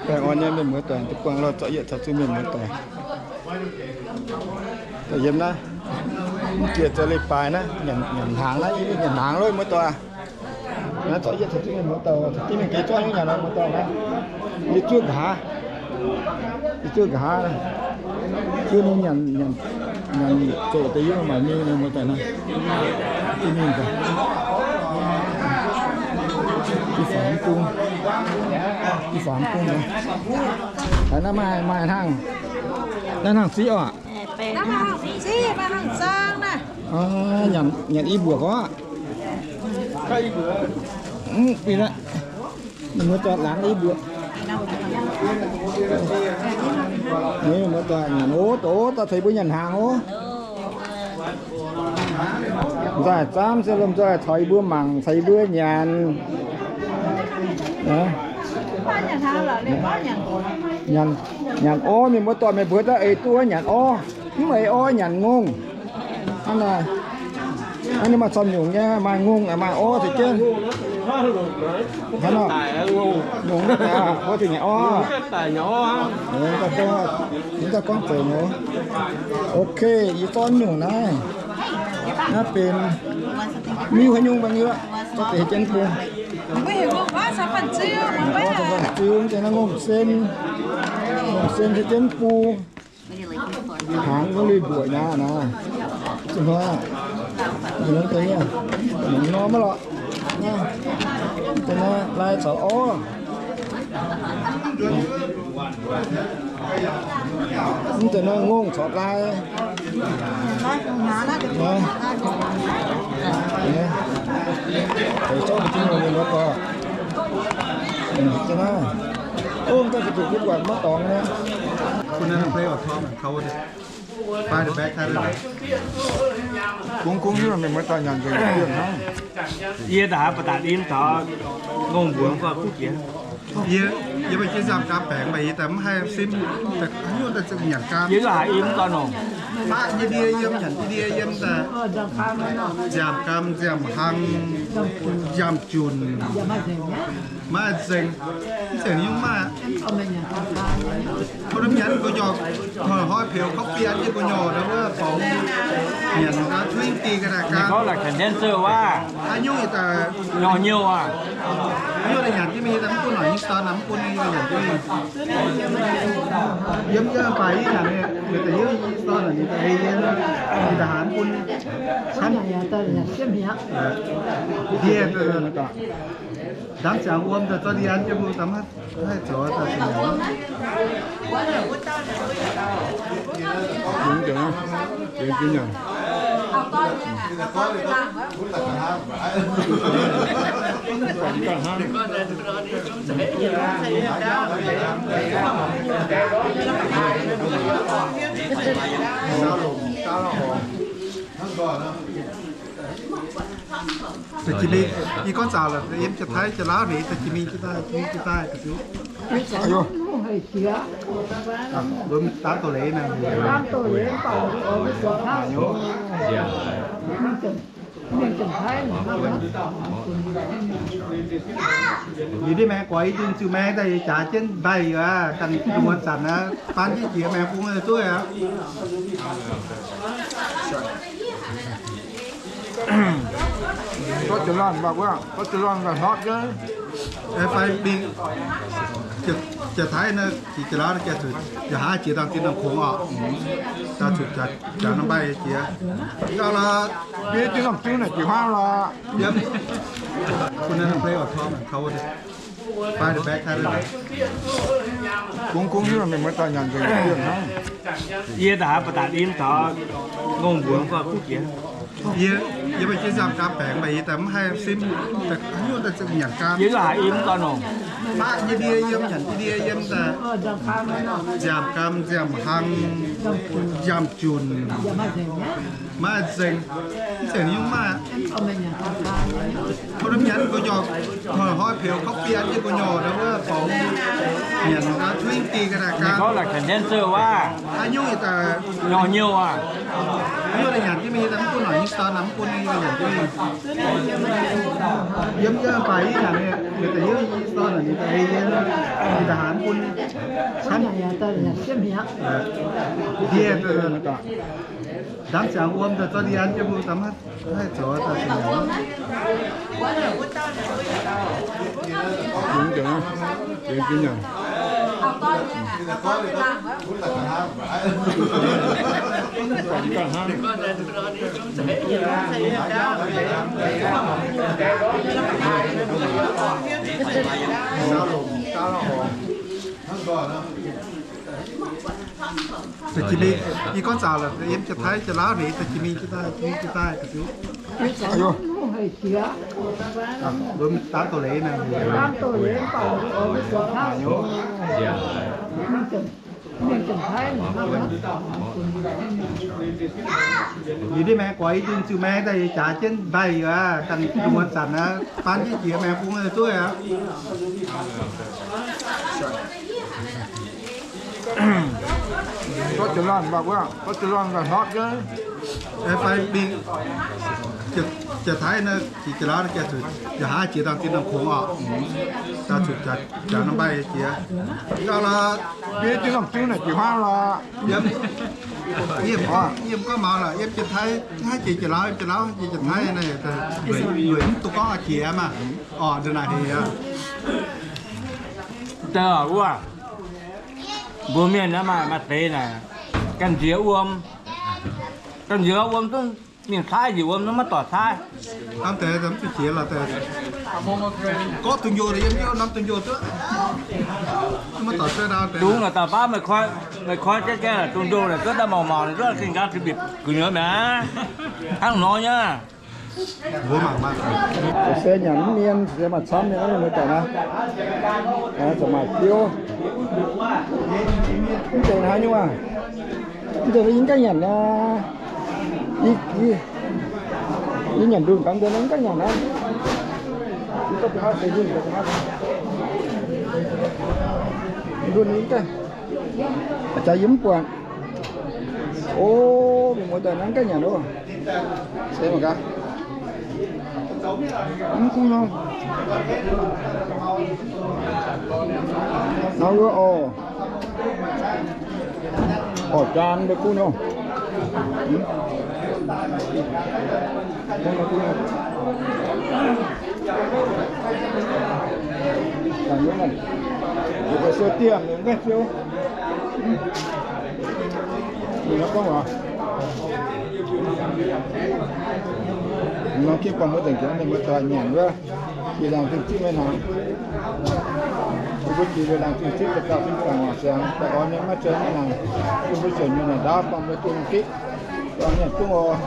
Baengh orn nyei mienh muoz doic, deic-bung lorh, zorqv yietv caux zunv mienh muoz doic. Daaih yiem naaiv, mv bieqc zoux leiz-baaix naaiv, nyanc hnaangx naaiv, nyanc hnaangx lorh muoz doic. Naaiv zorqv yietv caux zunv mienh muoz doic, caux jienv mingh geh zorqv nyei nyanc lorh muoz doic naaiv. Yie zuov nqa'haav, yie zuov nqa'haav, zuov nyanc, nyanc zoqc deix yie maaih mingh muoz doic naaiv. Jienv mingh daaih. Ih faaux mv bung, ih faaux mv bung. Naaiv maaih, maaih hnangv, naaiv hnangv ziqv oc. Nyanc, nyanc i mbuoqc oc. Mv baac mienh muoz doic laangz i mbuoqc. Mienh muoz doic nyanc ov, doqc ov, daaih caux yie mbuo nyanc hnaangx ov. Nzauh zaamv se lomh nzoih caux yie mbuo mangc, caux yie mbuo nyanc. Nyanc, nyanc orv, mienh muoz doic meih mbuo daaih eix duqv nyanc orv, mv eix orv nyanc ngongh. Hnangv naaiv, hnangv naaiv maaih camv nyungc nyei, maaih ngongh, maaih orv caux jienv. Hnangv nor, ngongh naaiv daaih mbuo zuqc nyanc orv. Mv daaih gorngv zeiz nyei. Ok, yie zorqv nyungc naaiv. Naaiv benx miuc haaix nyungc mv baac yie zorqv deix jienv bung. Orv caux fanh ziu, deix naaiv ngongh sen, ngongh sen caux jienv bung. Hnaangx wuov lui mbuoqc nyei naaiv. Zuqc hnoi, mv deix norm maiv lorqc. Deix naaiv lai caux orv. Mv deix naaiv ngongh caux lai. Deix zorqv mingh jienv mienh muoz doic. Deix naaiv, ov, daaih zuqc duqv buatc maiv dorngx nyei. Bungx, bungx hiuv mienh muoz doic nyanc nzengc dien hnangv. Yie daaih haaix baac daaih im taux ngongh mbuox guv jiex. Yie, yie maaih jienv nziaamv-gaam baengx, mv baac yie daaih mv haih simv, hiuv daaih nyanc gaam. Yie haaix im gorn nor. Baqv nyei ndie yiem, nyanc nyei ndie yiem daaih. Nziaamv-gaam, nziaamv-hlang, nziaamv-junc. Maiv nzengc, mv nzengc nyungc maah. Mbuo norm nyanc gu'nyuoz, hnoi-hnoi peux coffee an jienv gu'nyuoz, wuov borngz nyanc ga'tuingv dingh ga'naaiv gaam. Haaix nyungc daaih, haaix nyungc daaih nyanc jienv mingh, mv bun noic nyei dorn, mv bun ninh nyanc jienv mingh. Yiem yie baaix yie nyanc, ninh daaih hiuv yie dorn, ninh daaih ei yie, ninh daaih haaix mv bun. Ndie, ndamv ziangx wuom daaih zorqv ndie an jienv mbuo daaih maiv haih zoux daaih. Da'jiex mingh, yie gorngv zaux lorqc, yiem Janx-Taiv Janx-Laauv ninh da'jiex mingh jienv daaih, mingh jienv daaih. Yie ndiev maengx guaix yie ndin ziux maengx daaih yie jaax jienv mbaih yie aqv, ganh muonz zanc aqv, faan jienv jiex maengx bung duqv aqv. Gorngv jiex laanh mv baac wuov, gorngv jiex laanh mv baac hnopv jienv. Fai mingh Janx-Taiv naaiv jiex, Janx-Laauv naaiv jiex zuqc, jiex haaix jiex dangh zinh dangh kungx oc. Daaih zuqc jaax norm mbaih jiex. Daaih lorqc, yie zinh dangh zinh naaic jiex haaix lorqc. Bungx, bungx hiuv mienh muoz-doic nyanc nzengc dien hnangv. Yie daaih haaix baac daaih im taux ngongh mbuox gorx kuv jiex. Yie, yie maaih jienv nziaamv-gaam baengx, mv baac yie daaih mv haih simv, hiuv daaih nyanc gaam. Yie haaix im gorn nor. Baqv nyei ndie yiem, nyanc nyei ndie yiem daaih. Nziaamv-gaam, nziaamv-hlang, nziaamv-junc. Maiv nzengc, mv nzengc nyungc maah. Mbuo norm nyanc gu'nyuoz, hnoi-hnoi peux coffee an jienv gu'nyuoz, wuov borngz nyanc ga'tuingv dingh ga'naaiv gaam. Haaix nyungc daaih, haaix nyungc daaih nyanc jienv mingh, mv bun noic nyei dorn, mv bun ninh nyanc jienv mingh. Yiem yie baaix yie nyanc, ninh daaih hiuv yie dorn, ninh daaih ei yie, Da'haaix bun, ndie, ndamv ziangx wuom daaih zorqv ndie an jienv mbuo daaih maiv haih zoux daaih. Da'jiex mingh, yie gorngv zaqc lorqc, yiem Janx-Taiv Janx-Laauv nyei, da'jiex mingh jiez daaih, jiez mingh jiez daaih. Mbuo dangv doz-leiz naaic. Liuz ndiev maengx guaix i dinh ziux maengx daaih yie jaax jienv mbaih yaac dangh muonz zanc aqv, baan jienv jiex maengx bung duqv aqv. Gorngv jiex laanh mv baac wuov, gorngv jiex laanh mv baac hnotv jienv. Fai mingh Janx-Taiv naaiv jiex, Janx-Laauv naaiv jiex zuqc, yaac haaix jiex dangh zinh norm kungx orqc. Daaih zuqc jaax norm mbaih jiex. Gauh lorqc, yie jienv norm zungv naaic jiex haav lorqc. Yiem, yiem gorngv maux lorqc, yiem Janx-Taiv haaix jiex Janx-Laauv, Janx-Laauv haaix jiex Janx-Taiv naaiv, lueic mv duqv gorngv jiex maah. Orqc, ndongc naaic haic aqv. Daaih wuov, mbuo mienh naaiv maaih, maaih deix naaic, ganh nziex wuom, ganh nziex wuom zungv mingh caaiv nziex wuom, maiv dorc caaiv. Hnamv deix mv zuqc jiex lorqc deix. Gorngv duqv njoh, yiem yiem norm duqv njoh duqv. Maiv dorc cuotv ndau deix. Dungz naaic dauh baav meih koi, meih koi jaiv gaengh naaic duqv njoh naaic, zuov daaih mangc mangc naaic, zuov gengh nqaang zinh mbic gu'nyuoz mi'aqv. Hnangv nor nyei. Mbuo mangc maah. Se nyanc mv mienh, se maaih camv nyei, muoz-doic naaiv. Zoux maaih biouv. Mv zeiz haaix nyungc aac. Mv zeiz yie mv gaengh nyanc aqv. Yie, yie nyanc ndunh gaax, mv gaengh nyanc aqv. Ndunh yie mv gaengh, jaax yie mv buatc. O, mienh muoz-doic naaiv mv gaengh nyanc oc. Se mangc gaax. Mv kuv nor. Nor wuov oc. Orqc, jaan mbuo kuv nor. Siou diemh, mv gaengh siou. Ninh gorngv oc, nor kipv buangh mbuo zengc jiex ninh mbuo doic nyanc wuov, jiex laangh zingh zipv maiv hnaangx. Mbuo jiex liuz laangh zingh zipv daaih dauh fingx zaangc waac siangx daaih oix mienh maiv zoux maiv hnaangx, bun mbuo ziouc nyei naaic ndaauv buangh mbuo duqv lungh diqv. Nyanc zungv oc.